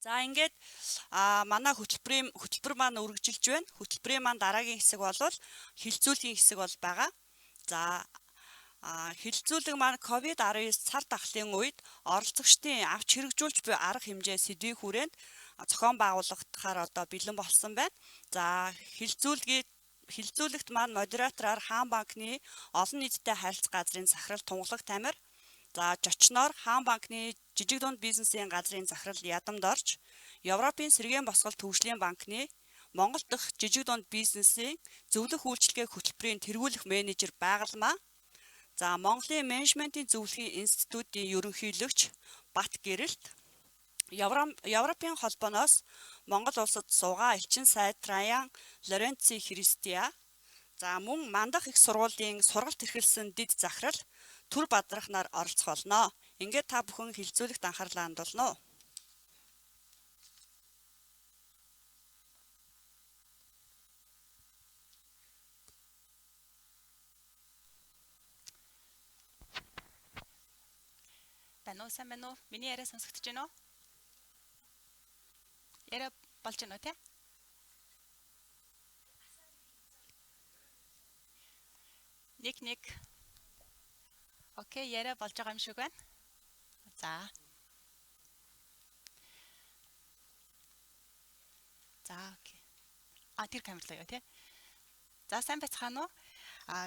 За, ингээд манай хөтөлбөр маань үргэлжилж байна. Хөтөлбөрийн маань дараагийн хэсэг бол хэлэлцүүлгийн хэсэг бол байгаа. За, хэлэлцүүлэг маань COVID-19 цар тахлын үед оролцогчдын авч хэрэгжүүлж буй арга хэмжээ сэдвийн хүрээнд зохион байгуулагдахаар одоо бэлэн болсон байна. За, хэлэлцүүлэгт маань модератораар Хаан банкны олон нийттэй харилцах газрын захирал Тунгалаг Тамир, за, зочноор Хаан банкны жижиг дунд бизнесийн газрын захирал Ядамд Орж, Европын сэргээн босголт хөгжлийн банкны Монгол дахь жижиг дунд бизнесийн зөвлөх үйлчилгээ хөтөлбөрийн тэргүүлэх менежер Байгалмаа, за, Монголын менежментийн зөвлөхийн институтын ерөнхийлөгч Бат Гэрэлт, Европын холбооноос Монгол улсад суугаа элчин сайд Траян Лоренци Христиа, за, мөн Мандах их сургуулийн сургалт эрхэлсэн дэд захирал Түр Бадрах нар оролцох болно. Ингээд та бүхэн хэлэлцүүлэгт анхаарлаа хандуулна уу? Байна уу, сайн байна уу? Миний яриа сонсогдож байна уу? Яриа болж байна уу, те? Нэг нэг. Окей, яриа болж байгаа юм шиг байна. За. За, окей. Тэр камер руу яа, тий? За, сайн байцгаана уу?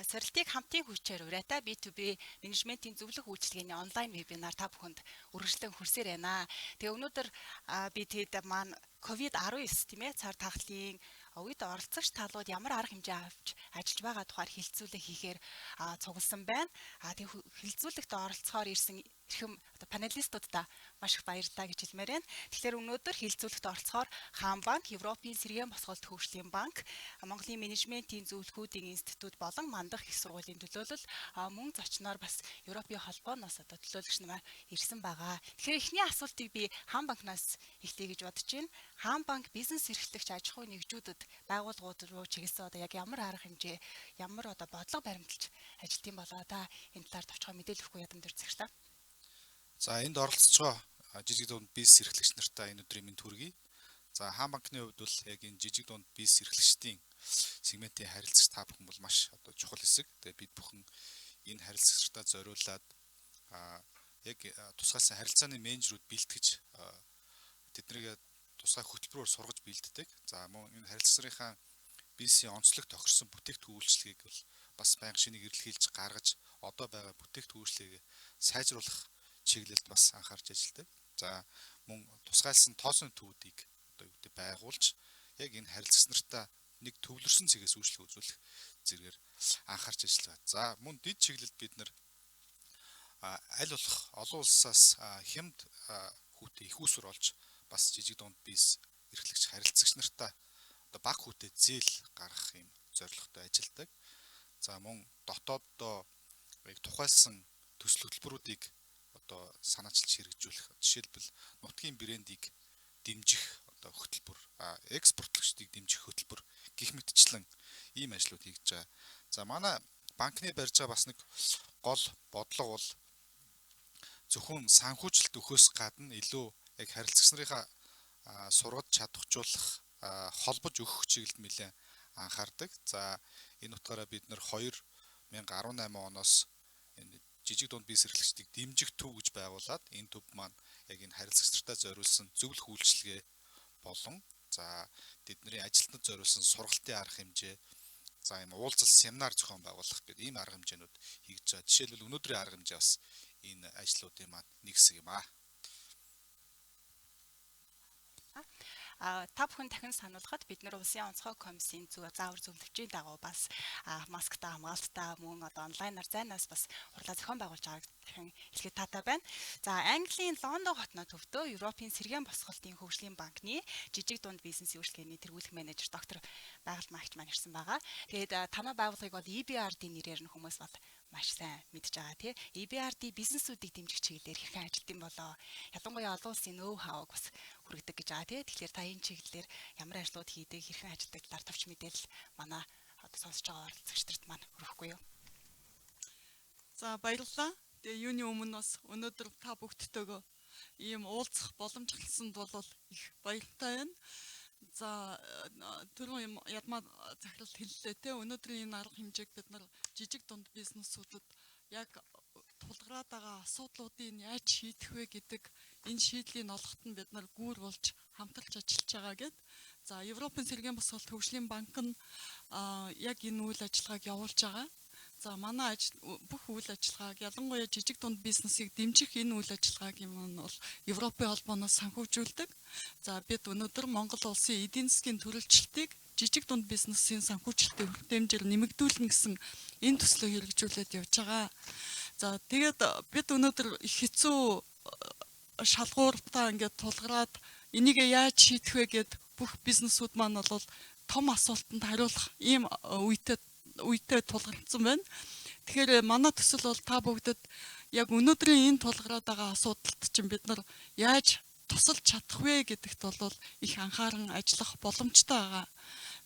Сорилтыг хамтын хүчээр урайтай B2B менежментийн зөвлөх үйлчилгээний онлайн вебинар та бүхэнд үргэлжлэн хүрсээр байна. Тэгээ өнөөдөр би тэд маань COVID-19, тийм ээ, цар тахлын үед оролцогч талууд ямар арга хэмжээ авч ажиллаж байгаа тухайд хэлэлцүүлэг хийхээр цугласан байна. Тэгээ хэлэлцүүлэгт оролцохоор ирсэн эрхэм одоо панелистуудаа маш их баярлалаа гэж хэлмээр байна. Тэгэхээр өнөөдөр хэлэлцүүлэгт оролцохоор Хаан банк, Европын сэргээн босголт хөгжлийн банк, Монголын менежментийн зөвлөхүүдийн институт болон Мандах их сургуулийн төлөөлөл, мөн зочноор бас Европын холбооноос одоо төлөөлөгч нар ирсэн байгаа. Тэгэхээр эхний асуултыг би Хаан банкнаас эхлэе гэж бодож байна. Хаан банк бизнес эрхлэгч аж ахуйн нэгжүүдэд, байгууллагууд руу чиглэсэн одоо яг ямар арга хэмжээ, ямар одоо бодлого баримталж ажилтсан болоо, та энэ талаар товчхон мэдээлэл өгөхгүй ядам дөр захирлаа. За, энд оролцож байгаа жижиг дунд бизнес эрхлэгч нартаа энэ өдрийн мэнд хүргэе. За, Хаан банкны хувьд бол яг энэ жижиг дунд бизнес эрхлэгчдийн сегментийн харилцагч та бүхэн бол маш одоо чухал хэсэг. Тэгээ бид бүхэн энэ харилцагчдаа зориулаад яг тусгаалсан харилцааны менежерүүд бэлтгэж, тэднийг тусгай хөтөлбөрөөр сургаж бэлддэг. За, мөн энэ харилцагчдынхаа бизнесийн онцлог тохирсон бүтээгдэхүүн үйлчилгээг бол бас байнга шинийг эрэлхийлж гаргаж, одоо байгаа бүтээгдэхүүн үйлчилгээг сайжруулах чиглэлд бас анхаарч ажилладаг. За, мөн тусгайлсан тоосон төвүүдийг одоо юу гэдэг байгуулж, яг энэ харилцагч нартаа нэг төвлөрсөн цэгээс үйлчлэг үзүүлэх зэрэгээр анхаарч ажиллагаа. За, мөн дэд чиглэлд бид нар аль болох олон улсаас хямд хүүтэй их усүр олж, бас жижиг дунд бизнес эрхлэгч харилцагч нартаа одоо бага хүүтэй зээл гаргах юм зорилготой ажилладаг. За, мөн дотооддоо яг тухайлсан төсөл хөтөлбөрүүдийг одоо санаачилж хэрэгжүүлэх. Жишээлбэл, нутгийн брендийг дэмжих одоо хөтөлбөр, экспортлогчдыг дэмжих хөтөлбөр гэх мэтчлэн ийм ажлууд хийж байгаа. За, манай банкны барьж байгаа бас нэг гол бодлого бол зөвхөн санхүүжилт өгөхөөс гадна илүү яг харилцагч нарынхаа сургаж чадахжуулах, холбож өгөх чиглэлд нэлээд анхаардаг. За, энэ утгаараа бид нар 2018 оноос энэ жижиг дунд бизнес эрхлэгчдийг дэмжих төв гэж байгуулад, энэ төв маань яг энэ харилцагч нартай зориулсан зөвлөх үйлчилгээ болон, за, тэдний ажилтнад зориулсан сургалтын арга хэмжээ, за, ийм уулзалт, семинар зохион байгуулах гэдэг ийм арга хэмжээнүүд хийж байгаа. Жишээлбэл, өнөөдрийн арга хэмжээ бас энэ ажлуудын маань нэг хэсэг юм аа. Та бүхэн дахин сануулхад бид нар Улсын онцгой комиссийн заавар зөвлөмжийн дагуу бас масктай, хамгаалттай, мөн одоо онлайнаар зайнаас бас хурлаа зохион байгуулж байгааг дахин хэлэхэд таатай байна. За, Английн Лондон хотноо төвдөө Европын сэргээн босголтын хөгжлийн банкны жижиг дунд бизнесийн үйлчилгээний тэргуулах менежер доктор Байгал Магч маань ирсэн байгаа. Тэгээд танай байгууллагыг бол EBRD нэрээр нь хүмүүс бол маш сайн мэдж байгаа, тий. EBRD бизнесүүдийг дэмжих чиглэлээр хэрхэн ажилт юм болоо. Ялангуяа олон улсын ноу хауг бас хүргэдэг гэж байгаа, тий. Тэгэхээр та энэ чиглэлээр ямар ажлууд хийдэг, хэрхэн ажилладаг талаар товч мэдээлэл манай одоо сонсож байгаа оролцогч нарт маань хүргэхгүй юу? За, баярлалаа. Тэгээ юуны өмнө бас өнөөдөр та бүгдтэйгөө Ийм уулзах боломж олсонд бол их баяртай байна. За, түрүүн юм ядмаа захирал хэллээ те, өнөөдрийн энэ арга хэмжээг бид нар жижиг дунд бизнесүүдэд яг тулгараад байгаа асуудлуудыг яаж шийдэх вэ гэдэг энэ шийдлийн олоход нь бид нар гүүр болж хамтарч ажиллаж байгаа гэд. За, Европын сэргээн босголт хөгжлийн банк нь яг энэ үйл ажиллагааг явуулж байгаа. За, манай ажил бүх үйл ажиллагааг, ялангуяа жижиг дунд бизнесийг дэмжих энэ үйл ажиллагааг юм нь бол Европын холбооноос санхүүжүүлдэг. За, бид өнөөдөр Монгол улсын эдийн засгийн төрөлжлөлтийг жижиг дунд бизнесийн санхүүжилтийн хүртээмжээр нэмэгдүүлнэ гэсэн энэ төслөө хэрэгжүүлээд явж байгаа. За, тэгээд бид өнөөдөр их хэцүү шалгууртаа ингээд тулгараад энийг яаж шийдэх вэ гэд бүх бизнесүүд маань бол том асуултанд хариулах ийм үетэй тулгарсан байна. Тэгэхээр манай төсөл бол та бүгдэд яг өнөөдрийн энэ тулгараад байгаа асуудалд чинь бид нар яаж тусалж чадах вэ гэдэгт бол их анхааран ажиллах боломжтой байгаа.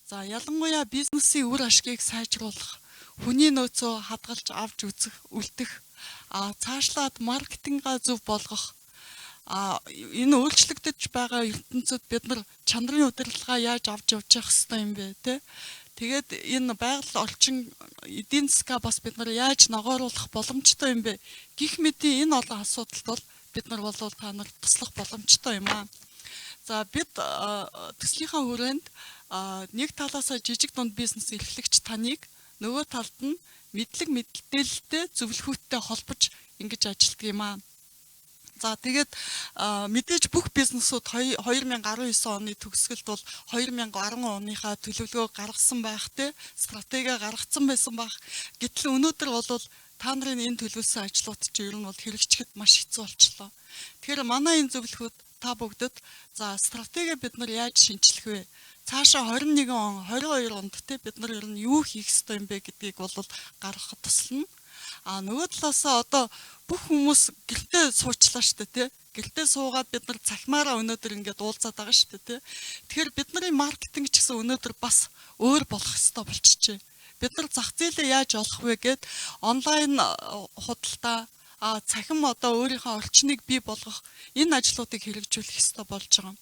За, ялангуяа бизнесийн үр ашгийг сайжруулах, хүний нөөцөө хадгалж авч үзэх, үлдэх, цаашлаад маркетингаа зөв болгох, энэ өөрчлөгдөж байгаа ертөнцид бид нар чанарын удирдлагаа яаж авч явж явах ёстой юм бэ те. Тэгээд энэ байгаль орчин эдийн засгаа бас бид нар яаж ногооруулах боломжтой юм бэ гэх мэтийн энэ олон асуудалд бол бид нар бол та нарт туслах боломжтой юм аа. За, бид төслийнхаа хүрээнд нэг талаасаа жижиг дунд бизнес эрхлэгч таныг, нөгөө талд нь мэдлэг мэдээлэлтэй зөвлөхүүттэй холбож ингэж ажилладаг юм аа. За, тэгээд мэдээж бүх бизнесүүд 2019 оны төгсгөлд бол 2010 оныхаа төлөвлөгөө гаргасан байх те, стратеги гаргацсан байсан байх. Гэтэл өнөөдөр бол та нарын энэ төлөвлөсөн ажлууд чинь ер нь бол хэрэгжихэд маш хэцүү болчлоо. Тэгэхээр манай энэ зөвлөхүүд та бүгдэд за стратеги бид нар яаж шинчлэх вэ? Цаашаа 21 он, 22 онд те бид нар ер нь юу хийх ёстой юм бэ гэдгийг бол гаргахад туслана. А нөгөө талаасаа одоо бүх хүмүүс гэртээ суучлаа штэ тий. Гэртээ суугаад бид нар цахимаараа өнөөдөр ингээд уулзаад байгаа штэ тий. Тэгэхээр бид нарын маркетинг ч гэсэн өнөөдөр бас өөр болох ёстой болчихжээ. Бид нар зах зээлээ яаж олох вэ гэд онлайн худалдаа, цахим одоо өөрийнхөө орчныг бий болгох энэ ажлуудыг хэрэгжүүлэх ёстой болж байгаа.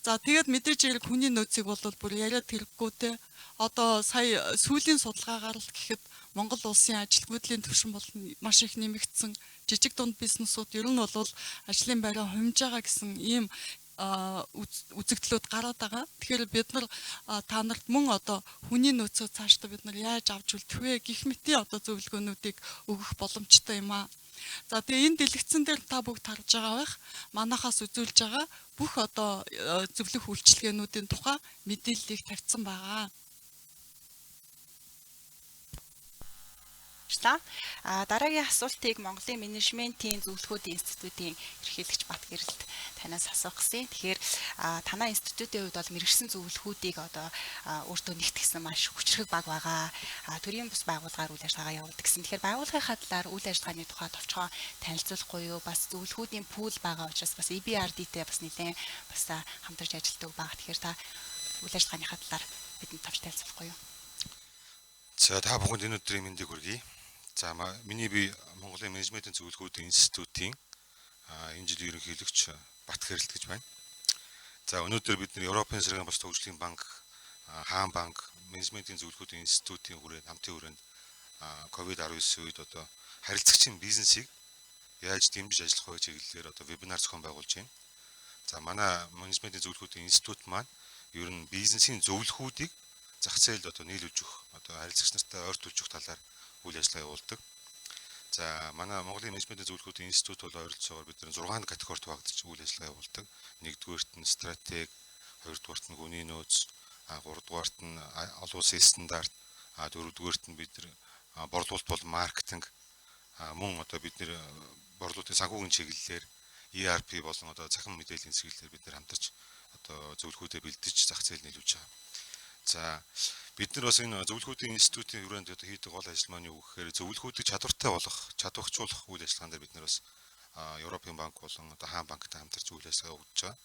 За, тэгээд мэдээж хэрэг хүний нөөцийг бол бүр яриад хэрэггүй те. Одоо сая сүүлийн судалгаагаар л гэхэд Монгол улсын ажилгүйдлийн түвшин бол маш их нэмэгдсэн. Жижиг дунд бизнесүүд ер нь бол ажлын байраа хумж байгаа гэсэн ийм үзэгдлүүд гараад байгаа. Тэгэхээр бид нар та нарт мөн одоо хүний нөөцөө цаашдаа бид нар яаж авч үлдэх вэ гэх мэтийн одоо зөвлөгөөнүүдийг өгөх боломжтой юм аа. За, тэгээ энэ дэлгэцэн дээр та бүгд харж байгаа байх. Манахаас үзүүлж байгаа бүх одоо зөвлөх үйлчилгээнүүдийн тухай мэдээллийг тавьсан байгаа. Дараагийн асуултыг Монголын менежментийн зөвлөхүүдийн институтын эрхийлэгч Батгэрэлт танаас асуух гэсэн. Тэгэхээр танай институтын хувьд бол мэргэжсэн зөвлөхүүдийг одоо өөртөө нэгтгсэн маш хүчрхэг баг байгаа. Төрийн бус байгууллагаар үйл ажиллагаа явуулдаг гэсэн. Тэгэхээр байгууллагынхаа талаар үйл ажиллагааны тухай товчхон танилцуулахгүй юу? Бас зөвлөхүүдийн пул байгаа учраас бас EBRD-тэй бас нэлээд бас хамтарч ажилладаг баг. Тэгэхээр та үйл ажиллагааныхаа талаар бидэнд товч танилцуулахгүй юу? За, та бүхэнд энэ өдрийн мэндийг хүргэе. За, миний би Монголын менежментийн зөвлөхүүдийн институтын энэ жил ерөнхийлөгч Батгэрэлт гэж байна. За, өнөөдөр бид нар Европын сэргээн бус төгжлийн банк, Хаан банк, менежментийн зөвлөхүүдийн институтын хүрээнд хамтын хүрээнд COVID-19 үед одоо харилцагчийн бизнесийг яаж дэмжиж ажиллах вэ чиглэлээр одоо вебинар зохион байгуулж байна. За, манай менежментийн зөвлөхүүдийн институт маань ер нь бизнесийн зөвлөхүүдийг зах зээлд одоо нийлүүлж өгөх, одоо харилцагч нартай ойртуулж өгөх талаар үйл ажиллагаа явуулдаг. За, манай Монголын менежментийн зөвлөхүүдийн институт бол ойролцоогоор бид нар 6 категорид хуваагдаж үйл ажиллагаа явуулдаг. Нэгдүгээрт нь стратеги, хоёрдугаарт нь хүний нөөц, гуравдугаарт нь олон улсын стандарт, дөрөвдүгээрт нь бид нар борлуулалт бол маркетинг, мөн одоо бид нэр борлуулалтын санхүүгийн чиглэлээр ERP болон одоо цахим мэдээллийн чиглэлээр бид нар хамтарч одоо зөвлөхүүдэд бэлдэж зах зээл нийлүүлж байгаа. За, бид нар бас энэ зөвлөхүүдийн институтын хүрээнд одоо хийдэг гол ажил маань юу гэхээр зөвлөхүүдийг чадвартай болгох, чадварчуулах үйл ажиллагаан дээр бид нар бас Европын банк болон одоо Хаан банктай хамтарч үйл ажиллагаа явуулж байгаа.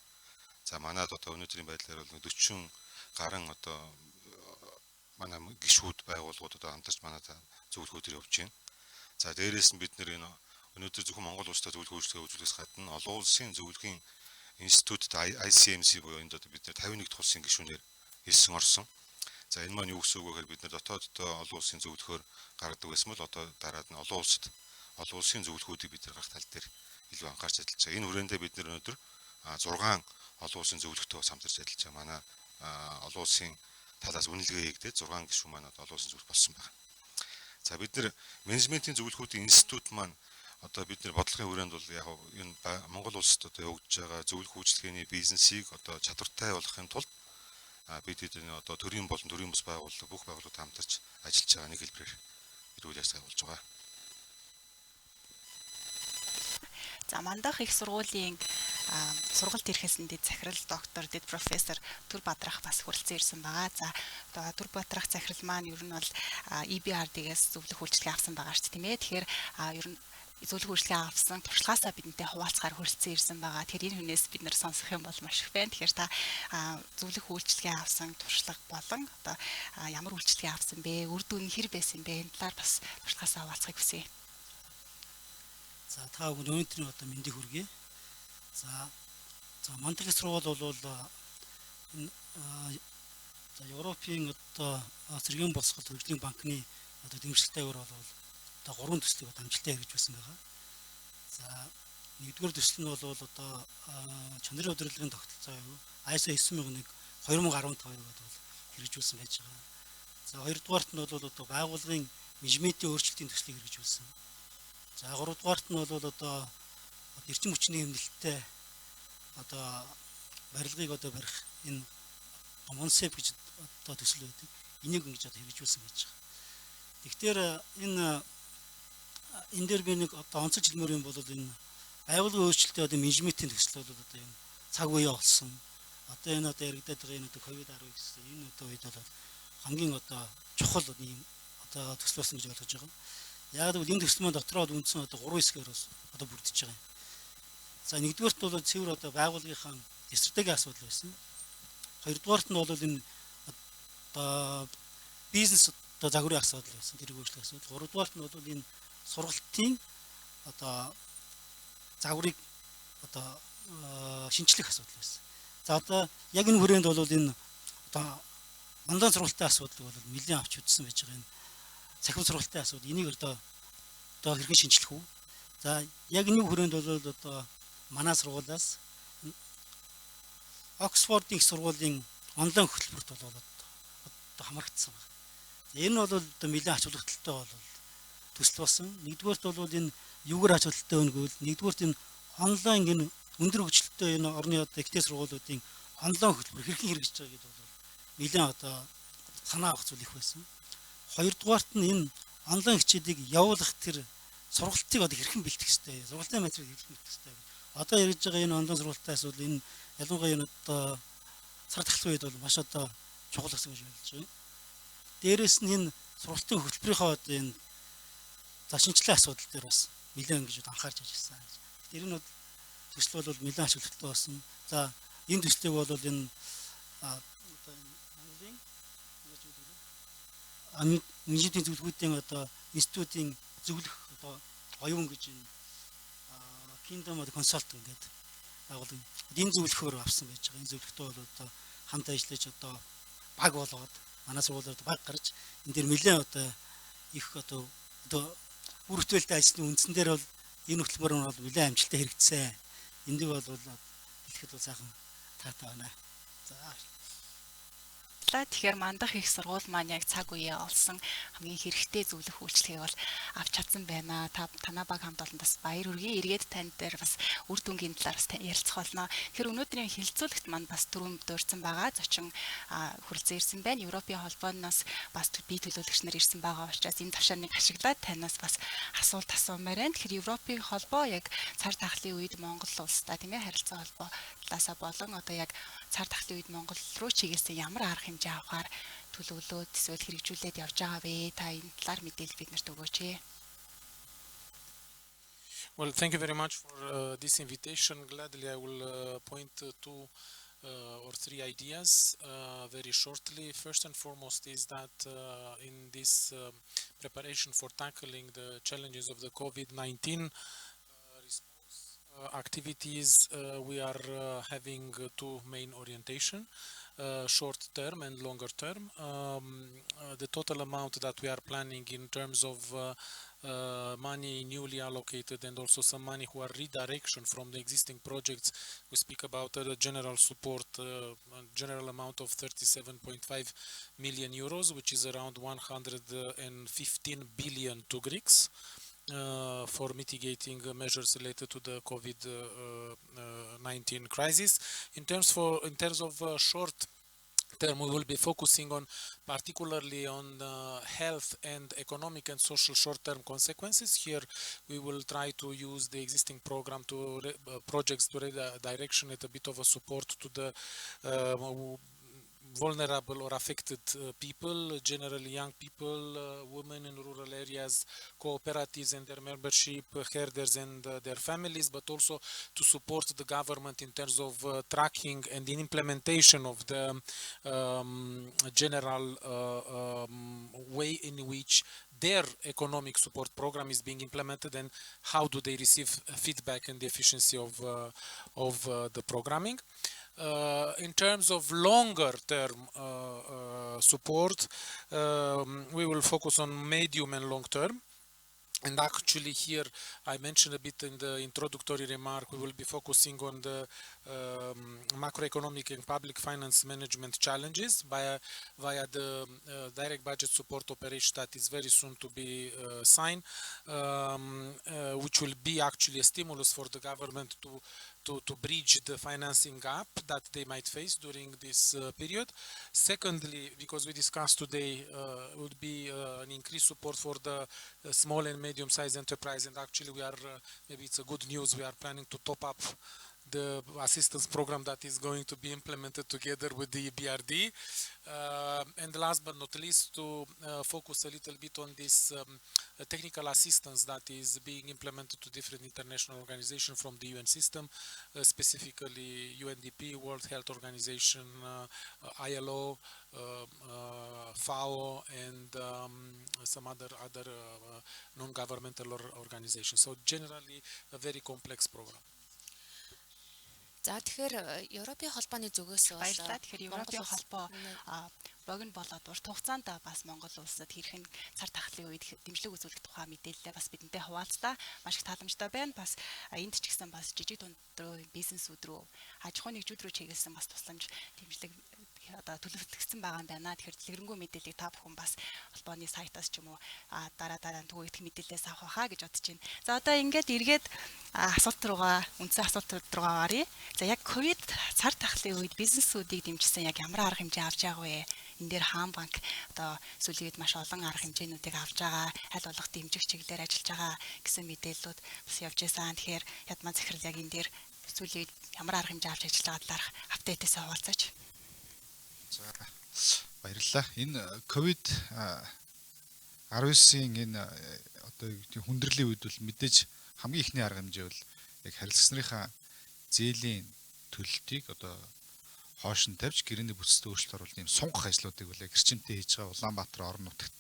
За, манад одоо өнөөдрийн байдлаар бол 40 гаруй одоо манай гишүүд байгууллагууд одоо хамтарч манай зөвлөхүүдээр явж байна. За, дээрээс нь бид нэр энэ Өнөөдөр зөвхөн Монгол улстай зөвлөх үйлчилгээ үзүүлэхээс гадна олон улсын зөвлөхийн институтад ICMC буюу энд одоо бид нэр 51 дахь улсын гишүүнээр элсэн орсон. За, энэ маань юу гэсэн үг вэ гэхээр бид нар дотооддоо олон улсын зөвлөхөөр гаргадаг байсан бол одоо дараад нь олон улсад олон улсын зөвлөхүүдийг бид нар гаргах тал дээр илүү анхаарч ажиллаж байгаа. Энэ хүрээндээ бид нар өнөөдөр 6 олон улсын зөвлөхтэй бас хамтарч ажиллаж байгаа. Манай олон улсын талаас үнэлгээ хийгдээд 6 гишүүн маань одоо олон улсын зөвлөх болсон байна. За, бид нар менежментийн зөвлөхүүдийн институт маань одоо бид нар бодлогын хүрээнд бол яг энэ Монгол улсад одоо явагдаж байгаа зөвлөх үйлчилгээний бизнесийг одоо чадвартай болгохын тулд бид эдний одоо төрийн болон төрийн бус байгууллага, бүх байгууллагууд хамтарч ажиллаж байгаа нэг хэлбэрээр үйл ажиллагаа явуулж байгаа. За, Мандах их сургуулийн сургалт эрхэлсэн дэд захирал, доктор, дэд профессор Түр Бадрах бас хүрэлцэн ирсэн байгаа. За, одоо Түр Бадрах захирал маань ер нь бол EBRD-гээс зөвлөх үйлчилгээ авсан байгаа шүү дээ, тийм ээ. Тэгэхээр ер нь зөвлөх үйлчилгээ авсан туршлагаасаа бидэнтэй хуваалцахаар хүрэлцэн ирсэн байгаа. Тэгэхээр энэ хүнээс бид нар сонсох юм бол маш их байна. Тэгэхээр та зөвлөх үйлчилгээ авсан туршлага болон одоо ямар үйлчилгээ авсан бэ? Үр дүн нь хэр байсан бэ? Энэ талаар бас туршлагаасаа хуваалцахыг хүсье. За, та бүхэн өнөөдрийн одоо мэндийг хүргэе. За, Мандах их сургууль бол энэ за Европын одоо цэргийн босгол хөгжлийн банкны одоо дэмжлэгтэйгээр бол одоо гурван төслийг одоо амжилттай хэрэгжүүлсэн байгаа. За, нэгдүгээр төсөл нь бол одоо чанарын удирдлагын тогтолцоо юу ISO 9001 2015 гэдэг бол хэрэгжүүлсэн байж байгаа. За, хоёрдугаарт нь бол одоо байгууллагын менежментийн өөрчлөлтийн төслийг хэрэгжүүлсэн. За, гуравдугаарт нь бол одоо эрчим хүчний хэмнэлттэй одоо барилгыг одоо барих энэ Монсеп гэж одоо төсөл байдаг. Энийг ингэж одоо хэрэгжүүлсэн байж байгаа. Тэгэхээр энэ дээр би нэг одоо онцолж хэлмээр юм бол энэ байгууллагын өөрчлөлтийн одоо менежментийн төсөл бол одоо энэ цаг үеэ олсон. Одоо энэ одоо яригадаад байгаа энэ одоо ковид-19 гэсэн энэ одоо үед бол хамгийн одоо чухал ийм одоо төсөл болсон гэж ойлгож байгаа. Яг гэвэл энэ төсөл маань дотроо үндсэн одоо гурван хэсгээр бас одоо бүрдэж байгаа юм. За, нэгдүгээрт бол цэвэр одоо байгууллагынхаа стратегийн асуудал байсан. Хоёрдугаарт нь бол энэ одоо бизнес одоо загварын асуудал байсан. Тэрийг өөрчлөх асуудал. Гуравдугаарт нь бол энэ сургалтын одоо загварыг одоо шинчлэх асуудал байсан. За, одоо яг энэ хүрээнд бол энэ одоо онлайн сургалтын асуудлыг бол нэлээд авч үзсэн байж байгаа. Энэ цахим сургалтын асуудал, энийг одоо хэрхэн шинчлэх үү? За, яг энэ хүрээнд бол одоо манай сургуулиас Оксфордын их сургуулийн онлайн хөтөлбөрт бол одоо хамрагдсан байна. За, энэ бол одоо нэлээд ач холбогдолтой бол төсөл болсон. Нэгдүгээрт бол энэ юугаар ач холбогдолтой вэ гэвэл нэгдүгээрт энэ онлайн энэ өндөр хөгжилтэй энэ орны одоо ихтэй сургуулиудын онлайн хөтөлбөр хэрхэн хэрэгжиж байгаа гэдэг бол нэлээд одоо санаа авах зүйл их байсан. Хоёрдугаарт нь энэ онлайн хичээлийг явуулах тэр сургалтыг одоо хэрхэн бэлтгэх ёстой, сургалтын материал хэрхэн бэлтгэх ёстой. Одоо ярьж байгаа энэ онлайн сургалтын асуудал энэ ялангуяа энэ одоо цар тахлын үед бол маш одоо чухал гэсэн гэж ойлгож байгаа. Дээрээс нь энэ сургалтын хөтөлбөрийнхөө одоо энэ за шинжлэх асуудал дээр бас нэлээд ингэж анхаарч ажилласан. Тэр нь төсөл бол нэлээд ач холбогдолтой болсон. За, энэ төслийг бол энэ одоо энэ Монголын менежментийн зөвлөгүүдийн одоо институтын зөвлөх одоо оюун гэж энэ Kingdom Consulting гэдэг байгууллага энэ зөвлөхөөр авсан байж байгаа. Энэ зөвлөхтөө бол одоо хамт ажиллаж одоо баг болгоод манай сургуулиуд баг гарч энэ дэр нэлээд одоо их одоо үр бүтээлтэй ажилласны үндсэн дээр бол энэ хөтөлбөр нь бол нэлээд амжилттай хэрэгжсэн. Эндийг бол хэлэхэд бол сайхан таатай байна. За. Тэгэхээр Мандах их сургууль маань яг цаг үеэ олсон хамгийн хэрэгтэй зөвлөх үйлчилгээг бол авч чадсан байна. Та танаа баг хамт олонд бас баяр хүргэе. Эргээд тань дээр бас үр дүнгийн талаар бас ярилцах болно. Тэгэхээр өнөөдрийн хэлэлцүүлэгт маань бас түрүүн дурдсан байгаа. Зочин хүрэлцэн ирсэн байна. Европын холбооноос бас бие төлөөлөгч нар ирсэн байгаа учраас энэ тушааныг ашиглаад танаас бас асуулт асуумаар байна. Тэгэхээр Европын холбоо яг цар тахлын үед Монгол улстай, тийм ээ, харилцаа холбоо талаасаа болон одоо яг цар тахлын үед Монгол руу чиглэсэн ямар арга хэмжээ авахаар төлөвлөөд эсвэл хэрэгжүүлээд явж байгаа вэ? Та энэ талаар мэдээлэл бид нарт өгөөч ээ. Well, thank you very much for this invitation. Gladly, I will point two or three three ideas very shortly. First and foremost is that in this preparation for tackling the challenges of the COVID-19 response activities, we are having two main orientation, short term and longer term. The total amount that we are planning in terms of money newly allocated and also some money who are redirection from the existing projects, we speak about a general support, general amount of 37.5 million euros, which is around 115 billion tugriks, for mitigating measures related to the COVID-19 crisis. In terms of short term, we will be focusing on particularly on health and economic and social short-term consequences. Here we will try to use the existing program to projects to redirection it a bit of a support to the vulnerable or affected people, generally young people, women in rural areas, cooperatives and their membership, herders and their families, but also to support the government in terms of tracking and in implementation of the general way in which their economic support program is being implemented and how do they receive feedback and the efficiency of the programming. In terms of longer term support, we will focus on medium and long term. And actually here, I mentioned a bit in the introductory remark, we will be focusing on the macroeconomic and public finance management challenges via the direct budget support operation that is very soon to be signed, which will be actually a stimulus for the government to bridge the financing gap that they might face during this period. Secondly, because we discussed today, would be an increased support for the small and medium-sized enterprise. And actually we are, maybe it's a good news, we are planning to top up the assistance program that is going to be implemented together with the EBRD. And last but not least, to focus a little bit on this technical assistance that is being implemented to different international organizations from the UN system, specifically UNDP, World Health Organization, ILO, FAO, and some other non-governmental organizations. So generally, a very complex program. За тэгэхээр Европын холбооны зүгээс бол баярлалаа. Тэгэхээр Европын холбоо богино болоод урт хугацаанд бас Монгол улсад хэрхэн цар тахлын үед дэмжлэг үзүүлэх тухай мэдээлэлээ бас бидэнтэй хуваалцлаа. Маш их тааламжтай байна. Бас энд ч гэсэн бас жижиг дунд руу бизнесүүд рүү, аж ахуйн нэгжүүд рүү чиглэсэн бас тусламж дэмжлэг одоо төлөвлөгдсөн байгаа юм байна. Тэгэхээр дэлгэрэнгүй мэдээллийг та бүхэн бас холбооны сайтаас ч юм уу дараа дараа түгээгдэх мэдээлэлээс авах байхаа гэж бодож байна. За одоо ингээд эргээд асуулт руугаа, үндсэн асуулт руугаа оръё. За яг ковид цар тахлын үед бизнесүүдийг дэмжсэн яг ямар арга хэмжээ авч байгаа вэ? Энэ дээр Хаан банк одоо сүүлийн үед маш олон арга хэмжээнүүдийг авч байгаа, аль болох дэмжих чиглэлээр ажиллаж байгаа гэсэн мэдээллүүд бас явж байсан. Тэгэхээр Ядмаа захирал яг энэ дээр сүүлийн үед ямар арга хэмжээ авч ажиллаж байгаа талаарх апдейтээс хуваалцаач. За баярлалаа. Энэ ковид-19-ийн энэ одоо хүндрэлийн үед бол мэдээж хамгийн эхний арга хэмжээ бол яг харилцагч нарынхаа зээлийн төлөлтийг одоо хоош нь тавьж гэрээний бүтцтэй өөрчлөлт оруулах юм сунгах ажлуудыг бол яг эрчимтэй хийж байгаа. Улаанбаатар орон нутагт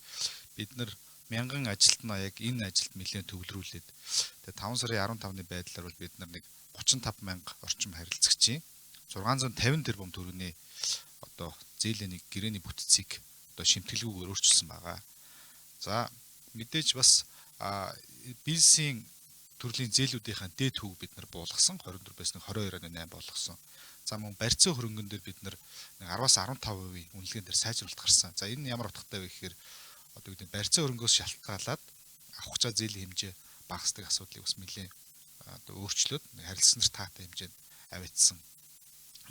бид нар мянган ажилтнаа яг энэ ажилд нэлээд төвлөрүүлээд тэгээ 5 сарын 15-ны байдлаар бол бид нар нэг 35 мянга орчим харилцагчийн 650 тэрбум төгрөгийн одоо зээлийн гэрээний бүтцийг одоо шимтгэлгүйгээр өөрчилсөн байгаа. За мэдээж бас бизнесийн төрлийн зээлүүдийнхаа дээд хүүг бид нар буулгасан 24-ээс 22.8 болгосон. За мөн барьцаа хөрөнгөн дээр бид нар 10-аас 15% үнэлгээнд дээр сайжруулалт гарсан. За энэ нь ямар утгатай вэ гэхээр одоо гэдэг барьцаа хөрөнгөөс шалтгаалаад авах гэж зээлийн хэмжээ багасдаг асуудлыг бас нэлээд одоо өөрчлөөд харилцагч нар таатай хэмжээнд аваачсан.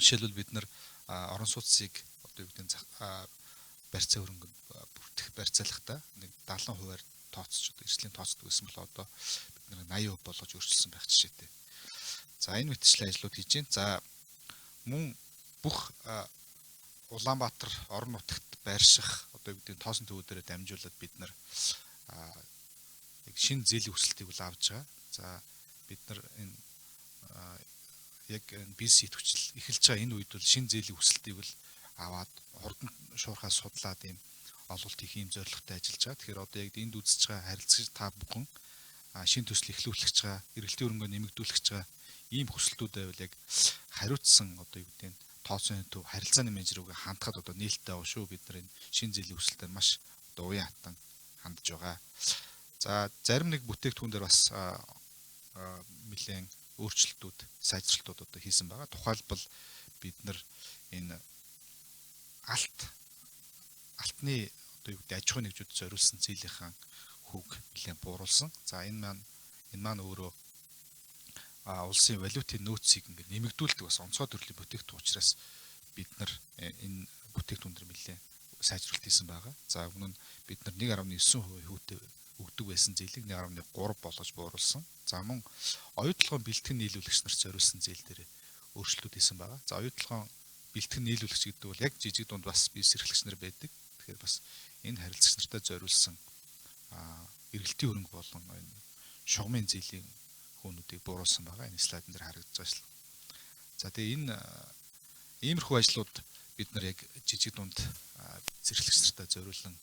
Жишээлбэл бид нар орон сууцыг одоо юу гэдэг барьцаа хөрөнгө бүртгэх барьцаалахдаа нэг 70%-аар тооцож одоо эрсдлийн тооцдог байсан бол одоо бид нар 80% болгож өөрчилсөн байх жишээтэй. За энэ мэтчлэн ажлууд хийж байна. За мөн бүх Улаанбаатар орон нутагт байрших одоо юу гэдэг тоосон төвүүдээрээ дамжуулаад бид нар яг шинэ зээлийн өсөлтийг бол авч байгаа. За бид нар энэ яг бизнес идэвхжил эхэлж байгаа энэ үед бол шинэ зээлийн хүсэлтийг бол аваад хурдан шуурхаа судлаад ийм олголт хийх ийм зорилготой ажиллаж байгаа. Тэгэхээр одоо яг энд үзэж байгаа харилцагч та бүхэн шинэ төсөл эхлүүлэх гэж байгаа, эргэлтийн хөрөнгөө нэмэгдүүлэх гэж байгаа ийм хүсэлтүүд байвал яг хариуцсан одоо юу гэдэг нь тооцооны төв харилцааны менежер рүүгээ хандхад одоо нээлттэй байгаа шүү. Бид нар энэ шинэ зээлийн хүсэлтэд маш одоо уян хатан хандж байгаа. За зарим нэг бүтээгдэхүүн дээр бас нэлээн өөрчлөлтүүд, сайжралтууд одоо хийсэн байгаа. Тухайлбал бид нар энэ алтны одоо юу гэдэг аж ахуйн нэгжүүдэд зориулсан зээлийнхаа хүүг нэлээн бууруулсан. За энэ маань өөрөө улсын валютын нөөцийг ингээд нэмэгдүүлдэг бас онцгой төрлийн бүтээгдэхүүн учраас бид нар энэ бүтээгдэхүүн дээр нэлээн сайжруулалт хийсэн байгаа. За өмнө нь бид нар 1.9% хүүтэй өгдөг байсан зээлийг 1.3 болгож бууруулсан. За мөн оюутлогын бэлтгэн нийлүүлэгч нарт зориулсан зээл дээр өөрчлөлтүүд хийсэн байгаа. За оюутлогын бэлтгэн нийлүүлэгч гэдэг бол яг жижиг дунд бас бизнес эрхлэгч нар байдаг. Тэгэхээр бас энэ харилцагч нартай зориулсан эргэлтийн хөрөнгө болон энэ шугамын зээлийн хүүнүүдийг бууруулсан байгаа. Энэ слайдн дээр харагдаж байгаа шл. За тэгээ энэ иймэрхүү ажлууд бид нар яг жижиг дунд бизнес эрхлэгч нартай зориулан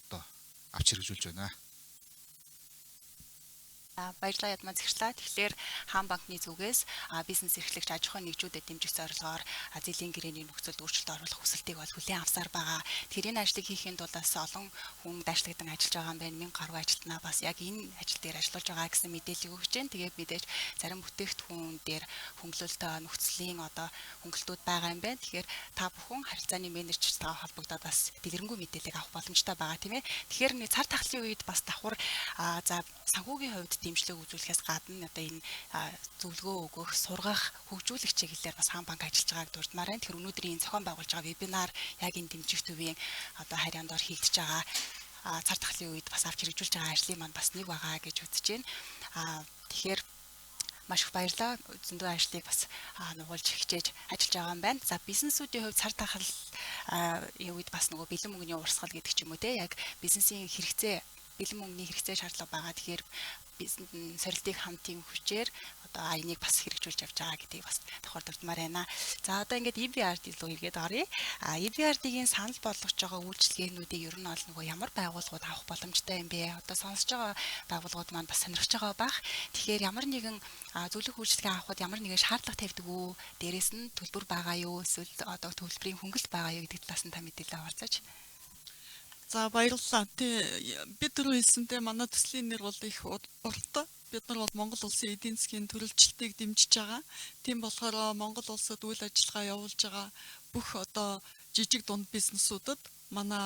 одоо авч хэрэгжүүлж байна. Баярлалаа Ядмаа захирлаа. Тэгэхээр Хаан банкны зүгээс бизнес эрхлэгч аж ахуйн нэгжүүдэд дэмжих зорилгоор зээлийн гэрээний нөхцөлд өөрчлөлт оруулах хүсэлтийг бол хүлээн авсаар байгаа. Тэгэхээр энэ ажлыг хийхийн тулд бас олон хүн дайшлагдан ажиллаж байгаа юм байна. 1000 гаруй ажилтнаа бас яг энэ ажил дээр ажиллаж байгаа гэсэн мэдээллийг өгч байна. Тэгээд мэдээж зарим бүтээгдэхүүн дээр хөнгөлөлт нөхцөлийн одоо хөнгөлтүүд байгаа юм байна. Тэгэхээр та бүхэн харилцааны менежертэйгээ холбогдоод бас дэлгэрэнгүй мэдээллийг авах боломжтой байгаа тийм ээ. Тэгэхээр нэг цар тахлын үед бас давхар за санхүүгийн хувьд дэмжлэг үзүүлэхээс гадна одоо энэ зөвлөгөө өгөх, сургах, хөгжүүлэх чиглэлээр бас Хаан банк ажиллаж байгааг дурдмаар байна. Тэгэхээр өнөөдрийн энэ зохион байгуулж байгаа вебинар яг энэ дэмжих төвийн одоо харьяанд ор хийгдэж байгаа цар тахлын үед бас авч хэрэгжүүлж байгаа ажлын маань бас нэг байгаа гэж үзэж байна. Тэгэхээр маш их баярлалаа. Зөндөө ажлыг бас нугуулж хичээж ажиллаж байгаа юм байна. За бизнесүүдийн хувьд цар тахлын үед бас нөгөө бэлэн мөнгөний урсгал гэдэг ч юм уу те яг бизнесийн хэрэгцээ, бэлэн мөнгөний хэрэгцээ шаардлага байгаа. Тэгэхээр бизнес сорилтыг хамтын хүчээр одоо энийг бас хэрэгжүүлж явж байгаа гэдгийг бас давхар дурдмаар байна. За одоо ингээд EBRD руу эргээд оръё. EBRD-ийн санал болгож байгаа үйлчилгээнүүдийг ер нь бол нөгөө ямар байгууллагууд авах боломжтой юм бэ? Одоо сонсож байгаа байгууллагууд маань бас сонирхож байгаа бах. Тэгэхээр ямар нэгэн зөвлөх үйлчилгээ авахд ямар нэгэн шаардлага тавьдаг уу? Дээрээс нь төлбөр байгаа юу? Эсвэл одоо төлбөрийн хөнгөлт байгаа юу гэдэг талаас нь та мэдээлэл хаваалцаач. За баярлалаа. Би түрүү хэлсэнтэй манай төслийн нэр бол их урттай. Бид нар бол Монгол улсын эдийн засгийн төрөлжилтийг дэмжиж байгаа. Тийм болохоор Монгол улсад үйл ажиллагаа явуулж байгаа бүх одоо жижиг дунд бизнесүүдэд манай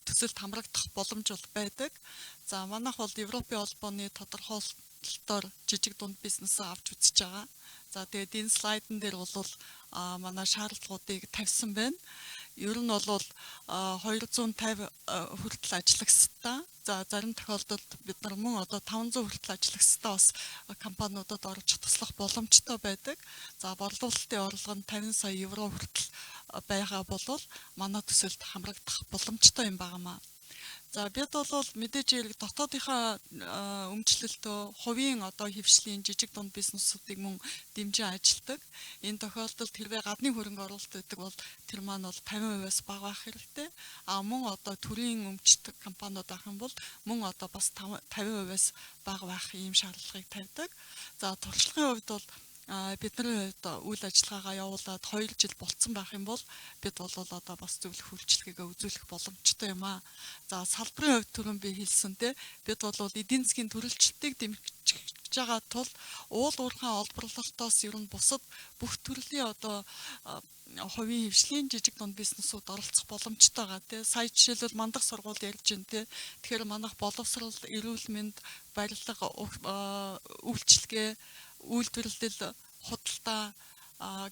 төсөлд хамрагдах боломж бол байдаг. За манайх бол Европын холбооны тодорхойлолтоор жижиг дунд бизнесээ авч үзэж байгаа. За тэгээд энэ слайдн дээр бол манай шаардлагуудыг тавьсан байна. Ер нь бол 250 хүртэл ажиллагстай. За зарим тохиолдолд бид нар мөн одоо 500 хүртэл ажиллагстай бас компаниудад орж туслах боломжтой байдаг. За борлуулалтын орлого нь 50 сая евро хүртэл байгаа бол манай төсөлд хамрагдах боломжтой юм байна. За бид бол мэдээж хэрэг дотоодынхаа өмчлөлтөө хувийн одоо хэвшлийн жижиг дунд бизнесүүдийг мөн дэмжин ажилладаг. Энэ тохиолдолд хэрвээ гадны хөрөнгө оруулалт гэдэг бол тэр маань бол 50%-аас бага байх хэрэгтэй. А мөн одоо төрийн өмчдөг компаниуд байх юм бол мөн одоо бас 50%-аас бага байх ийм шаардлагыг тавьдаг. За туршлагын хувьд бол бидний хувьд үйл ажиллагаагаа явуулаад 2 жил болцсон байх юм бол бид бол одоо бас зөвлөх үйлчилгээгээ үзүүлэх боломжтой юм аа. За салбарын хувьд түрүүн би хэлсэн те бид бол эдийн засгийн төрөлжилтийг дэмжиж байгаа тул уул уурхайн олборлолтоос ер нь бусад бүх төрлийн одоо хувийн хэвшлийн жижиг дунд бизнесүүд оролцох боломжтой байгаа тий. Сая жишээлбэл мандах сургууль ярьж байна тий. Тэгэхээр манайх боловсрол, эрүүл мэнд, барилга, үйлчилгээ, үйлдвэрлэл, худалдаа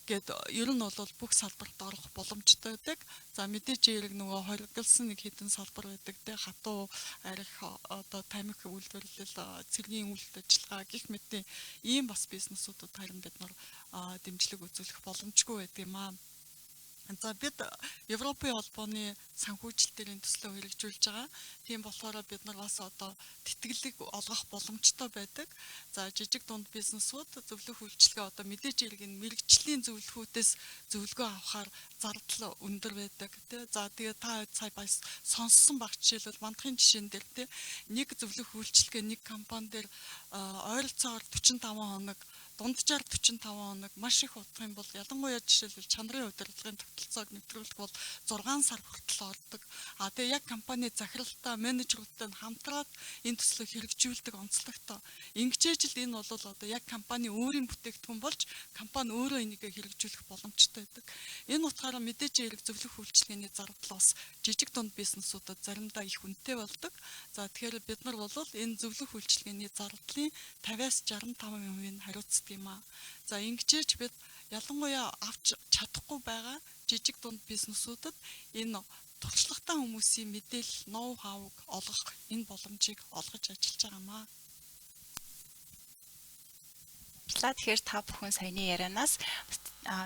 гэд ер нь бол бүх салбарт орох боломжтой байдаг. За мэдээж хэрэг нөгөө хоригдолсон нэг хэдэн салбар байдаг те хатуу арх одоо тамхи үйлдвэрлэл, цэргийн үйл ажиллагаа гэх мэт ийм бас бизнесүүдэд харин бид нар дэмжлэг үзүүлэх боломжгүй байдаг юм аа. За, бид Европын холбооны санхүүжилтийн төслөө хэрэгжүүлж байгаа. Тийм болохоор бид нар бас одоо тэтгэлэг олгох боломжтой байдаг. За, жижиг дунд бизнесүүд зөвлөх үйлчилгээ, одоо мэдээж хэрэг энэ мэргэжлийн зөвлөхүүдээс зөвлөгөө авахаар зардал өндөр байдаг, тий. За, тэгээ та сая бас сонссон баг, жишээлбэл Мандахын жишээн дээр, тий, нэг зөвлөх үйлчилгээ нэг компани дээр ойролцоогоор 45 хоног, дунджаар 45 хоног, маш их удах юм бол, ялангуяа жишээлбэл чанарын удирдлагын тогтолцоог нэвтрүүлэх бол 6 сар хүртэл ордог. А тэгээ яг компани захиралтай, менежерүүдтэй хамтраад энэ төслийг хэрэгжүүлдэг онцлогтой. Ингэжээж л энэ бол одоо яг компани өөрийн бүтээгдэхүүн болж, компани өөрөө энийг хэрэгжүүлэх боломжтой байдаг. Энэ утгаараа мэдээж хэрэг зөвлөх үйлчилгээний зардал бас жижиг дунд бизнесүүдэд заримдаа их үнэтэй болдог. За, тэгэхээр бид нар бол энэ зөвлөх үйлчилгээний зардлын 50-аас 65%-ийг хариуцдаг юм аа. За, ингэжээж бид ялангуяа авч чадахгүй байгаа жижиг дунд бизнесүүдэд энэ туршлагатай хүмүүсийн мэдээлэл, ноу хавг олгох энэ боломжийг олгож ажиллаж байгаа юм аа. Баярлалаа. Тэгэхээр та бүхэн саяны ярианаас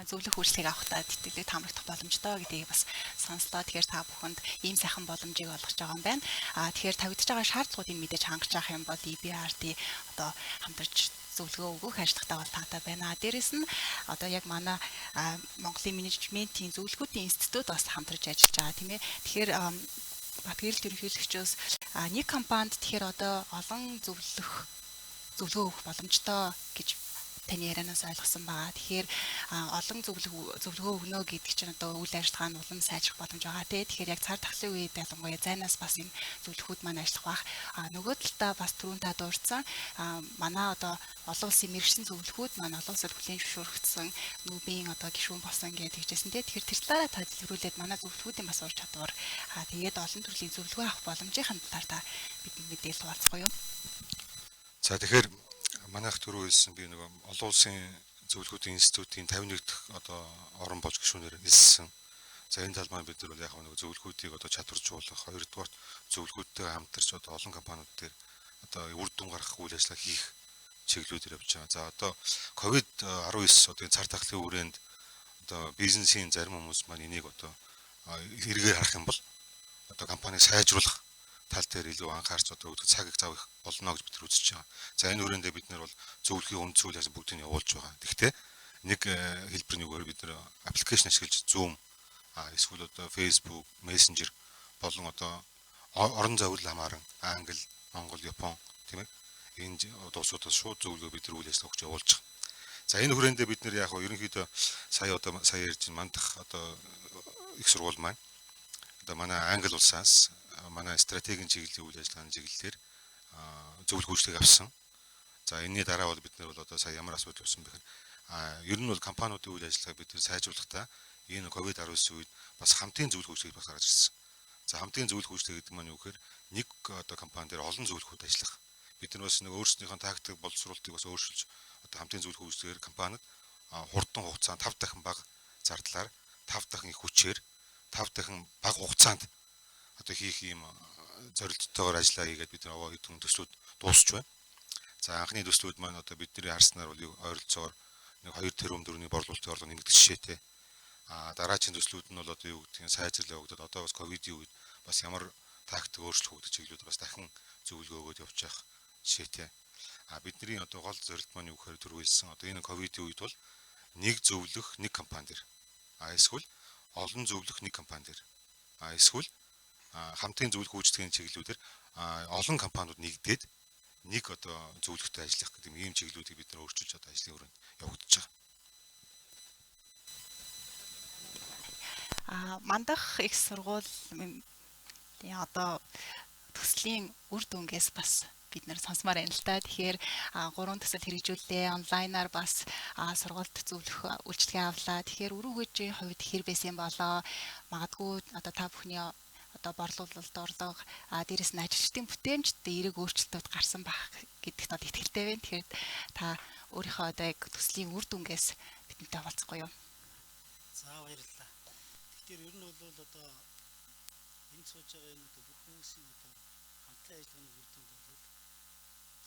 зөвлөх үйлчилгээг авахдаа тэтгэлэг таамаглах боломжтой гэдгийг бас сонслоо. Тэгэхээр та бүхэнд ийм сайхан боломжийг олгож байгаа юм байна. Тэгэхээр тавигдж байгаа шаардлагуудыг мэдээж хангаж авах юм бол EBRD одоо хамтарч зөвлөгөө өгөх ажиллагатай бол таатай байна. Дээрээс нь одоо яг манай Монголын менежментийн зөвлөгөөтийн институт бас хамтарч ажиллаж байгаа, тийм ээ. Тэгэхээр Батгэрэлт ерөнхийлөгчөөс нэг компанид тэгэхээр одоо олон зөвлөх зөвлөгөө өгөх боломжтой гэж таны ярианаас ойлгосон байгаа. Тэгэхээр олон зөвлөгөө өгнө гэдэг чинь одоо үйл ажиллагаа нь улам сайжрах боломж байгаа, тий. Тэгэхээр яг цар тахлын үед ялангуяа зайнаас бас энэ зөвлөхүүд маань ажиллах бах. Нөгөө талдаа бас түрүүн та дурдсан манай одоо олон улсын мэргэжлийн зөвлөхүүд маань олон улсад хүлээн зөвшөөрөгдсөн НҮБ-ийн одоо гишүүн болсон гэж хэлжсэн, тий. Тэгэхээр тэр талаараа та дэлгэрүүлээд манай зөвлөхүүдийн бас ур чадвар, тэгээд олон төрлийн зөвлөгөө авах боломжийн талаар та бидэнд мэдээлэл хуваалцах уу? За, тэгэхээр манайх түрүү хэлсэн би нөгөө олон улсын зөвлөгөөтийн институтийн 51 дахь одоо орон болж гишүүнээр элссэн. За, энэ тал маань бид нар бол яг нөгөө зөвлөгөөдийг одоо чадваржуулах, хоёрдугаарт зөвлөгөөдтэйгээ хамтарч одоо олон компаниуд дээр одоо үр дүн гаргах үйл ажиллагаа хийх чиглэлүүдээр явж байгаа. За, одоо ковид 19, одоо энэ цар тахлын хүрээнд одоо бизнесийн зарим хүмүүс маань энийг одоо эргээр харах юм бол одоо компаниг сайжруулах тал дээр илүү анхаарч одоо өгдөг цаг их зав их болно гэж бид нар үзэж байгаа. За, энэ хүрээндээ бид нар бол зөвлөгийн үнд зүйл яасан бүгдийг явуулж байгаа. Тэгэхдээ нэг хэлбэр нь юугаар бид нар application ашиглаж Zoom, эсвэл одоо Facebook, Messenger болон одоо орон зайд хамааран Англи, Монгол, Япон, тийм ээ, энэ улсуудаас шууд зөвлөгөө бид нар үйл ажиллагаа өгч явуулж байгаа. За, энэ хүрээндээ бид нар яг ерөнхийдөө сая одоо сая ярьж Мандах одоо их сургууль маань одоо манай Англи улсаас манай стратегийн чиглэлийн үйл ажиллагааны чиглэлээр зөвлөх үйлчилгээг авсан. За, энэний дараа бол бид нар бол одоо сая ямар асуудал болсон бэ гэхээр ер нь бол компаниудын үйл ажиллагааг бид нар сайжруулахдаа энэ ковид 19 үед бас хамтын зөвлөх үйлчилгээг бас гаргаж ирсэн. За, хамтын зөвлөх үйлчилгээ гэдэг маань юу гэхээр нэг одоо компани дээр олон зөвлөхүүд ажиллах. Бид нар бас нэг өөрсдийнхөө тактик боловсруулалтыг бас өөрчилж одоо хамтын зөвлөх үйлчилгээгээр компанид хурдан хугацаанд 5 дахин бага зардлаар, 5 дахин их хүчээр, 5 дахин бага хугацаанд одоо хийх ийм зорилттойгоор ажиллаа хийгээд бид нар овоо хэдэн төслүүд дуусч байна. За, анхны төслүүд маань одоо бидний харснаар бол ойролцоогоор нэг 2 тэрбум төгрөгийн борлуулалтын орлого нэмэгдэх жишээтэй. А дараагийн төслүүд нь бол одоо юу гэдгийг сайжрал явагдаад, одоо бас ковидын үед бас ямар тактик өөрчлөх үү гэдэг чиглэлүүд бас дахин зөвлөгөө өгөөд явж явах жишээтэй. А бидний одоо гол зорилт маань юу гэхээр түрүү хэлсэн одоо энэ ковидын үед бол нэг зөвлөх нэг компани дээр, а эсвэл олон зөвлөх нэг компани дээр, а эсвэл хамтын зөвлөх үйлчилгээний чиглэлүүдээр олон компаниуд нэгдээд нэг одоо зөвлөхтэй ажиллах гэдэг ийм чиглэлүүдийг бид нар өөрчилж одоо ажлын өрөөнд явагдаж байгаа. Мандах их сургууль одоо төслийн үр дүнгээс бас бид нар сонсомоор байна л да. Тэгэхээр гурван төсөл хэрэгжүүллээ. Онлайнаар бас сургуульд зөвлөх үйлчилгээ авлаа. Тэгэхээр үр өгөөжийн хувьд хэр байсан болоо? Магадгүй одоо та бүхний одоо борлуулалт, орлого, дээрэс нь ажилчдын бүтээмжид эерэг өөрчлөлтүүд гарсан байх гэдэгт бол итгэлтэй байна. Тэгэхээр та өөрийнхөө одоо яг төслийн үр дүнгээс бидэнтэй хуваалцахгүй юу? За, баярлалаа. Тэгэхээр ер нь бол одоо энд сууж байгаа энэ одоо бүх хүмүүсийн одоо хамтын ажиллагааны үр дүнд бол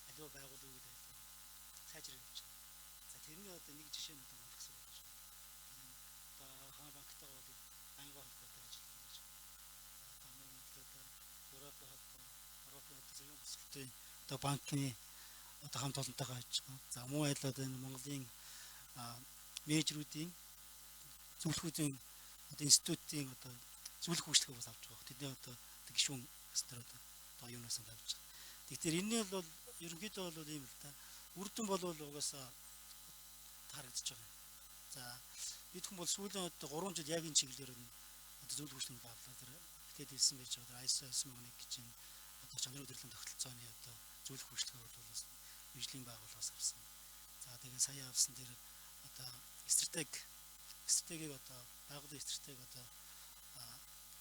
аливаа байгууллагын үйл ажиллагаа сайжрал явж байгаа. За, тэрний одоо нэг жишээ нь одоо Мандах сургууль байна. Одоо Хаан банктайгаа бол одоо банкны одоо хамт олонтойгоо ажиллаж байгаа. За мөн адил одоо энэ Монголын менежерүүдийн зөвлөхүүдийн одоо институтын одоо зөвлөх үйлчлэгээ бас авч байгаа. Тэдний одоо гишүүн гэсэн одоо юунаас нь авч байгаа. Тэгэхээр энэ нь бол ерөнхийдөө бол ийм л да. Үр дүн бол угаасаа харагдаж байгаа юм. За бид хүн бол сүүлийн одоо 3 жил яг энэ чиглэлээр одоо зөвлөх үйлчлэгийг авлаа. Тэр битээд хэлсэн байж байгаа. ISO 9001 гэж энэ одоо чанарын удирдлагын тогтолцооны одоо зөвлөх үйлчлэгээ бол бас мэргэжлийн байгууллагаас авсан. За тэгээ сая авсан тэр одоо стратегийг одоо байгууллагын стратеги одоо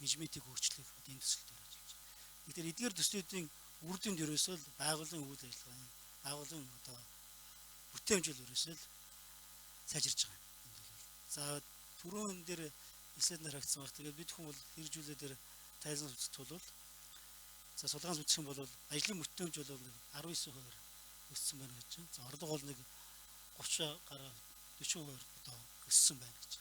менежментийг өөрчлөх одоо энэ төсөл дээр ажиллаж байна. Тэгэхээр эдгээр төслүүдийн үр дүнд ерөөсөө л байгууллагын үйл ажиллагааны байгууллагын одоо бүтээмж бол ерөөсөө л сайжирч байгаа юм. За түрүүн дээр слайд харагдсан баг. Тэгээд бид хүн бол хэрэгжүүлээ дээр тайлан үзэх бол за судалгаан үзэх юм бол ажлын бүтээмж бол 19% өссөн байна гэж байна. За орлого бол нэг 30 гаруй 40% одоо өссөн байна гэж.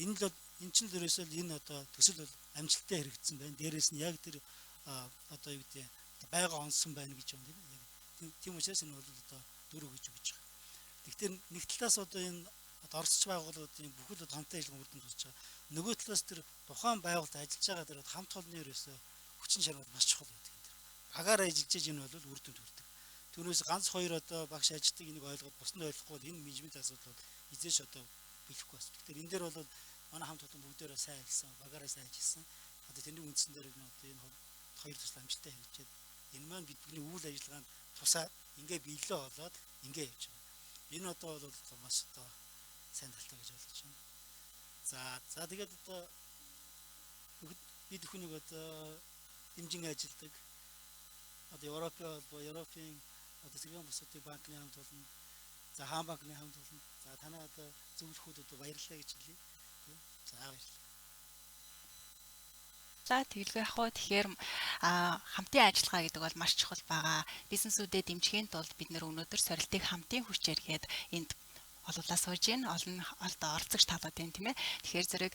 Энэ л энэ чинь л ерөөсөө л энэ одоо төсөл бол амжилттай хэрэгжсэн байна. Дээрээс нь яг тэр одоо юу гэдэг байгаа онсон байна гэж байна тийм. Яг тийм учраас энэ бол одоо дөрөв гэж өгч байгаа. Тэгэхээр нэг талаас одоо энэ одоо орцч байгууллагуудын бүхэл одоо хамтын ажиллагаа үр дүнд хүрч байгаа. Нөгөө талаас тэр тухайн байгууллагад ажиллаж байгаа тэр хамт олонны ерөөсөө хүчин чанар маш чухал байдаг юм тэр. Багаар ажиллаж энэ бол үр дүнд хүрдэг. Түүнээс ганц хоёр одоо багш ажилладаг энийг ойлгоод бусдад ойлгохгүй бол энэ менежмент асуудал бол эзээш одоо бэлэхгүй бас. Тэгэхээр энэ дээр бол манай хамт олон бүгдээрээ сайн ажилласан, багаараа сайн ажилласан. Одоо тэрний үндсэн дээр нь одоо энэ хоёр төсөл амжилттай хэрэгжээд энэ маань бидний үйл ажиллагаанд тусаад ингээ биелээ болоод ингээ явж байгаа. Энэ одоо бол маш одоо сайн талтай гэж ойлгож байна. За тэгээд одоо бид бүхнийг одоо дэмжин ажилладаг. Одоо Европын холбоо, Европын одоо сэргээн бусдын банкны хамт олон, за хаан банкны хамт олон. За танай одоо зөвлөхүүд одоо баярлалаа гэж хэлье. За баярлалаа. За тэгэлгүй яг хөө тэгэхээр хамтын ажиллагаа гэдэг бол маш чухал байгаа. Бизнесүүдэд дэмжихийн тулд бид нэр өнөөдөр сорилтыг хамтын хүчээр гээд энд олуулаа сууж гин олон одоо оролцогч талууд байна тийм ээ. Тэгэхээр зэрэг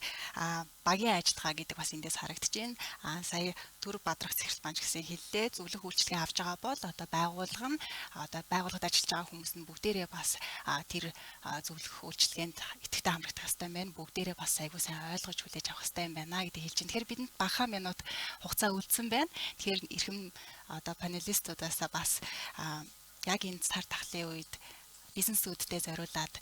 багийн ажиллагаа гэдэг бас эндээс харагдаж байна. Сая төр бадрах захирал банч гэсэн хэллээ. Зөвлөх үйлчилгээ авч байгаа бол одоо байгууллага нь одоо байгууллагад ажиллаж байгаа хүмүүс нь бүгдээрээ бас тэр зөвлөх үйлчилгээнд идэвхтэй хамрагдах хэрэгтэй байна. Бүгдээрээ бас айгуу сайн ойлгож хүлээж авах хэрэгтэй юм байна гэдэг хэлж байна. Тэгэхээр бидэнд бага минут хугацаа үлдсэн байна. Тэгэхээр эрхэм одоо панелистуудаас бас яг энэ цар тахлын үед бизнесүүдтэй зориулаад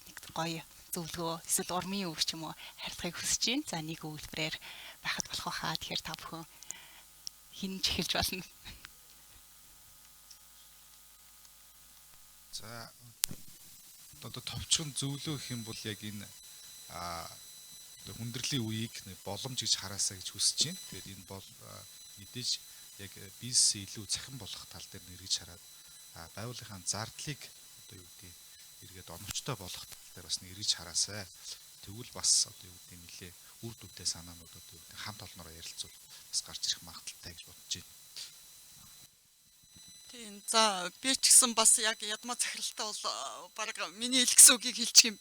нэг гоё зөвлөгөө эсвэл урмын үг ч юм уу харилцахыг хүсэж байна. За нэг өгүүлбэрээр байхад болох байхаа. Тэгэхээр та бүхэн хинж эхэлж болно. За одоо товчхон зөвлөгөө гэх юм бол яг энэ одоо хүндрэлийн үеийг боломж гэж хараасаа гэж хүсэж байна. Тэгээд энэ бол мэдээж яг бизнесээ илүү цахим болгох тал дээр нэргэж хараад байгууллагын зардлыг одоо юу гэдэг эргээд оновчтой болгох тал дээр бас нэргэж хараасай. Тэгвэл бас одоо юу гэдэг нэлээ үр дүнтэй санаанууд одоо юу гэдэг хамт олноороо ярилцвал бас гарч ирэх магадлалтай гэж бодож байна. Тийм. За би ч гэсэн бас яг ядмаа захиралтай бол баг миний хэлэх үгийг хэлчих юм.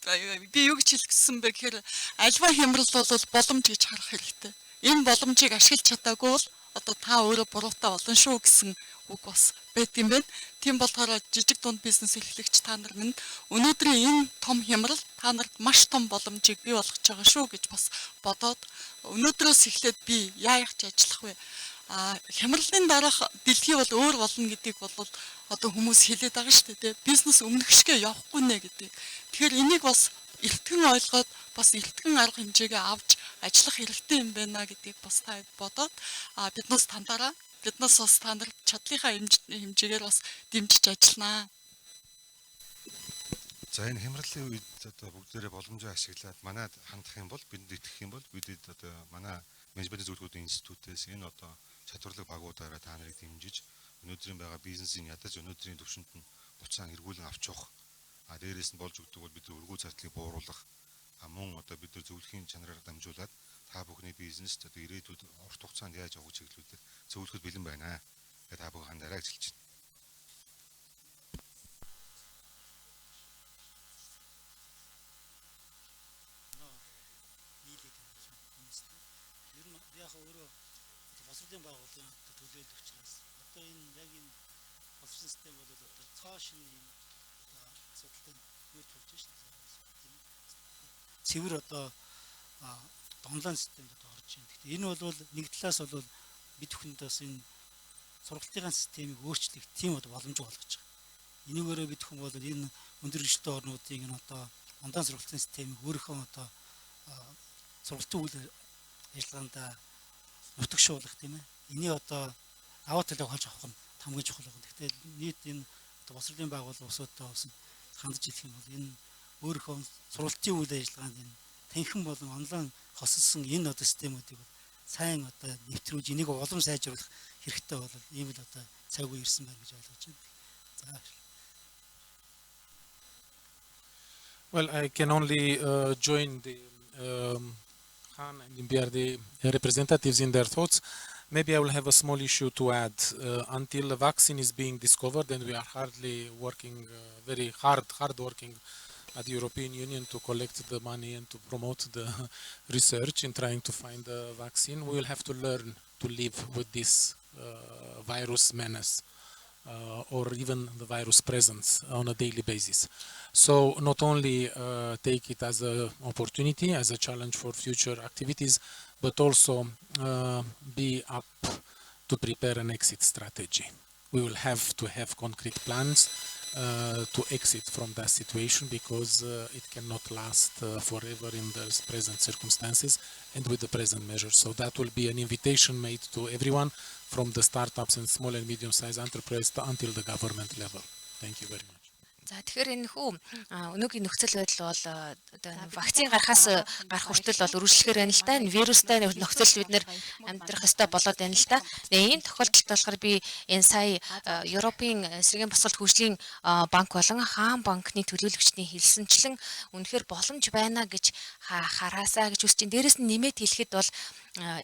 Би юу гэж хэлэх гэсэн бэ гэхээр альва хямрал бол боломж гэж харах хэрэгтэй. Энэ боломжийг ашиглаж чадаагүй бол одоо та өөрөө буруутай болно шүү гэсэн үг бас байт юм байна. Тийм болохоор жижиг дунд бизнес эрхлэгч та нар минь өнөөдрийн энэ том хямрал та нарт маш том боломжийг бий болгож байгаа шүү гэж бас бодоод өнөөдрөөс эхлээд би яах ч ажиллах вэ? Хямралын дараах дэлхий бол өөр болно гэдгийг бол одоо хүмүүс хэлээд байгаа шүү дээ. Бизнес өмнөхшгээ явахгүй нэ гэдэг. Тэгэхээр энийг бас эртгэн ойлгоод бас эртгэн арга хэмжээгээ авч ажиллах хэрэгтэй юм байна гэдгийг бас та бодоод биднээс тандараа биднээс бас та нар чадлынхаа хэмжээгээр бас дэмжиж ажилланаа. За энэ хямралын үед одоо бүгдээрээ боломжоо ашиглаад манад хандах юм бол бидэнд итгэх юм бол бидэд одоо манай менежментийн зөвлөгөөдийн институтээс энэ одоо чадварлаг багуудаараа та нарыг дэмжиж өнөөдрийн байгаа бизнесийн ядаж өнөөдрийн төвшөнд нь буцаан эргүүлэн авч явах. А дээрээс нь болж өгдөг бол бид өргүү зардлыг бууруулах. А мөн одоо бид зөвлөхийн чанараар дамжуулаад та бүхний бизнест одоо ирээдүйд урт хугацаанд яаж явах чиглэлүүдээр зөвлөхөд бэлэн байна. Тэгээ та бүхэн хандараа гэж хэлж байна. Ер нь би яг өөрөө боловсролын байгууллагын төлөөлөл учраас одоо энэ яг энэ Боловсролын систем бол одоо цоо шинэ юм одоо асуудалтай нүүр тулж шүү дээ. Цэвэр одоо онлайн системд одоо орж байна. Гэхдээ энэ бол нэг талаас бол бид бүхэнд бас энэ сургалтын системийг өөрчлөх тийм одоо боломж олгож байгаа. Энийгээрээ бид бүхэн бол энэ өндөр хөгжилтэй орнуудын энэ одоо онлайн сургалтын системийг өөрийнхөө одоо сургалтын үйл ажиллагаанд нутагшуулах, тийм ээ. Эний одоо даваа талыг олж авах нь хамгийн чухал байна. Гэхдээ нийт энэ одоо боловсролын байгууллага улсуудтай бас хандж хэлэх юм бол энэ өөрийнхөө сургалтын үйл ажиллагаанд энэ танхим болон онлайн хосолсон энэ одоо системүүдийг бол сайн одоо нэвтрүүлж энийг улам сайжруулах хэрэгтэй бол ийм л одоо цаг үе ирсэн байна гэж ойлгож байна. За. Well, I can only join the Khan and EBRD representatives in their thoughts. Maybe I will have a small issue to add. Until a vaccine is being discovered, and we are hardly working, very hard working at the European Union to collect the money and to promote the research in trying to find a vaccine, we will have to learn to live with this virus menace, or even the virus presence on a daily basis. So not only take it as an opportunity, as a challenge for future activities, but also be up to prepare an exit strategy. We will have to have concrete plans to exit from that situation, because it cannot last forever in the present circumstances and with the present measures. So that will be an invitation made to everyone, from the startups and small and medium-sized enterprise until the government level. Thank you very much. За, тэгэхээр энэ хүү өнөөгийн нөхцөл байдал бол одоо вакцин гарахаас гарах хүртэл бол үргэлжлэхээр байна л да. Энэ вирустай нөхцөл бид нэр амьдрах ёстой болоод байна л да. Тэгээ ийм тохиолдолд болохоор би энэ сая Европын эсрэгийн босголт хөгжлийн банк болон Хаан банкны төлөөлөгчний хэлсэнчлэн үнэхээр боломж байна гэж хараасаа гэж хүсэж байна. Дээрэс нь нэмээд хэлэхэд бол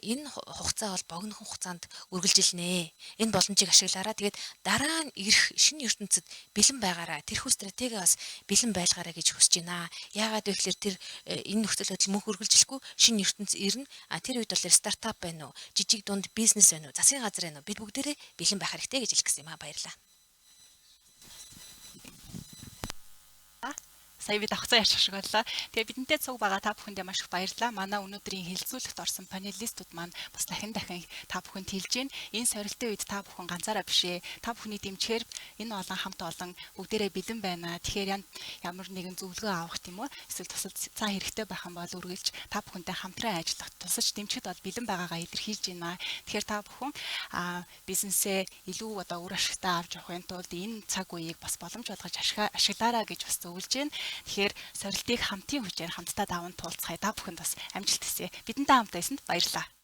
энэ хугацаа бол богинохон хугацаанд үргэлжилнэ. Энэ боломжийг ашиглаарай. Тэгээд дараа нь ирэх шинэ ертөнцид бэлэн байгаарай. Тэрхүү стратеги бас бэлэн байлгаарай гэж хүсэж байна. Яагаад вэ гэхээр тэр энэ нөхцөл байдал мөнх үргэлжлэхгүй, шинэ ертөнц ирнэ. А тэр үед бол стартап байна уу, жижиг дунд бизнес байна уу, засгийн газар байна уу? Бид бүгдээрээ бэлэн байх хэрэгтэй гэж хэлэх гэсэн юм аа. Баярлалаа. Сая бид авах ярьчих шиг боллоо. Тэгээ бидэнтэй цуг байгаа та бүхэндээ маш их баярлалаа. Манай өнөөдрийн хэлэлцүүлэгт орсон панелистүүд маань бас дахин дахин та бүхэнд хэлж байна. Энэ сорилтын үед та бүхэн ганцаараа биш ээ. Та бүхний дэмжихээр энэ олон хамт олон бүгдээрээ бэлэн байна. Тэгэхээр ямар нэгэн зөвлөгөө авах, тийм үү? Эсвэл тусалцаа хэрэгтэй байх юм бол үргэлж та бүхэнтэй хамтран ажиллах, тусалж дэмжихэд бол бэлэн байгаагаа илэрхийлж байна. Тэгэхээр та бүхэн бизнесээ илүү одоо үр ашигтай авч явахын тулд энэ цаг үеийг бас боломж болгож ашиглаарай гэж бас зөвлөж байна. Тэгэхээр сорилтыг хамтын хүчээр хамтдаа даван туулцгаая. Та бүхэнд бас амжилт хүсье. Бидэнтэй хамт байсанд баярлалаа.